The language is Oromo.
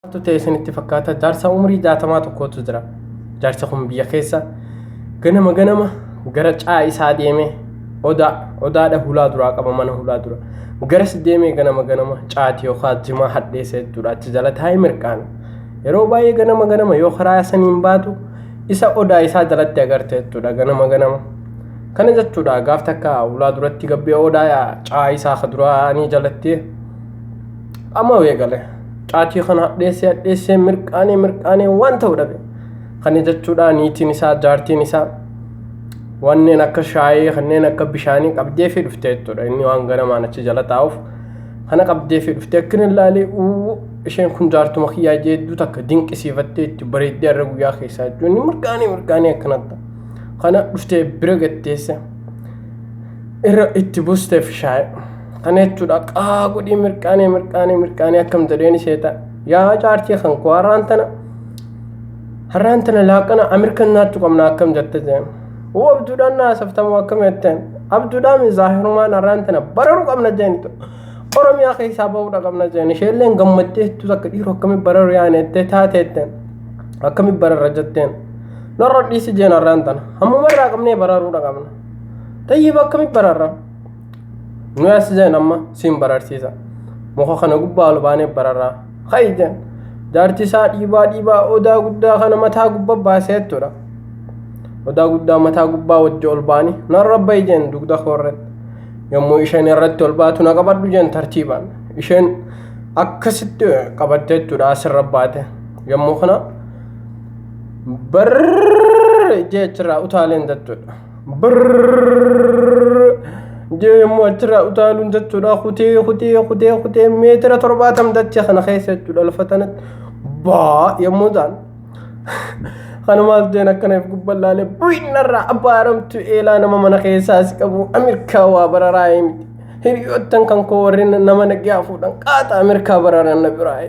Maaltu ta'e isinitti fakkaata? Jaarsa umrii 60 tokkotu jira. Jaarsi kun biyya keessa ganama ganama gara caa isaa deemee odaa odaadha hulaa duraa qaba, mana hulaa dura. Garas deemee ganama ganama caati yookaan jimaa hadheessa jechuudha. Achi jala taa'ee mirqaana. Yeroo baay'ee ganama ganama yoo karaa saniin baatu isa odaa isaa jalatti agarte jechuudha ganama ganama. Kana jechuudha, gaaf takka hulaa duratti gabbee odaa caa isaa ka duraanii jalatti amma eegale. Caatii kana hadheessee hadheessee, mirqaanee mirqaanee, waan ta'u dhabe. Kana jechuudha, niitiin isaa, jaartiin isaa wanneen akka shaayii, kanneen akka bishaanii qabdee fi dhufte jechuudha. Inni waan ganamaan achi jala taa'uuf kana qabdee fi dhufte. Akkana ilaalee, "Uu, isheen kun jaartuma kiyyaa," jeedduu takka dinqisiifattee itti bareeddee har'a guyyaa keessaa jechuudha. Inni mirqaanee mirqaanee akkanatti kana dhuftee bira gatteesse, irra itti buusteef shaayii. Kana jechuudha, qaa godhii mirqaanee mirqaanee mirqaanee, akkam jedheen ishee ta'a, "Yaa jaartii kan koo, har'aan tana laaqana Ameerikan nyaachuu qabna, akkam jette?" jeen. "Wuu, abjuudhaan na haasaftamoo akkam?" jetteen. "Abjuudhaan zaahirumaan har'aan tana bararuu qabna," jeen. "Oromiyaa keessaa bahuudha qabna," jeen. Isheelleen gammaddee hedduu takka, "Dhiiroo, akkami bararu yaane?" jettee taateetteen. "Akkami bararra?" jetteen. "Narra dhiisi," jeen. "Har'aan tana hammumarraa qabnee bararuudha qabna." "Tayyiba, akkami bararra nu as?" jeen. "Amma siin bararsiisa, muka kana gubbaa ol baanee bararraa, hayi," jeen. Jaarti isaa dhiibaa dhiibaa odaa guddaa kana mataa gubbaa baasee jechuudha. Odaa guddaa mataa gubbaa wajji ol baanii, "Narra bayi," jeen, "dugda koo irratti." Yommuu isheen irratti ol baatu, "Na qabadhu," jeen tartiibaan. Isheen akkasitti qabatte jechuudha, asirra baate. Yommuu kana barrrr jee achirraa utaaleen jechuudha. Brrrr jee yommuu achirraa utaaluun jechuudha, kutee kutee kutee kutee meetira 70 dachee kana keessa jechuudha, lafa tanatti baa yommuu ta'an, kanumaaf jeen akkanaaf gubbaan laalee, "Bu'innarraa abbaaramtu eelaa, nama mana keessaa si qabu Ameerikaa waa bararaa miti. Hiriyoottan kan koo warri nama nagaa fuudhan qaata Ameerikaa bararan na biraa."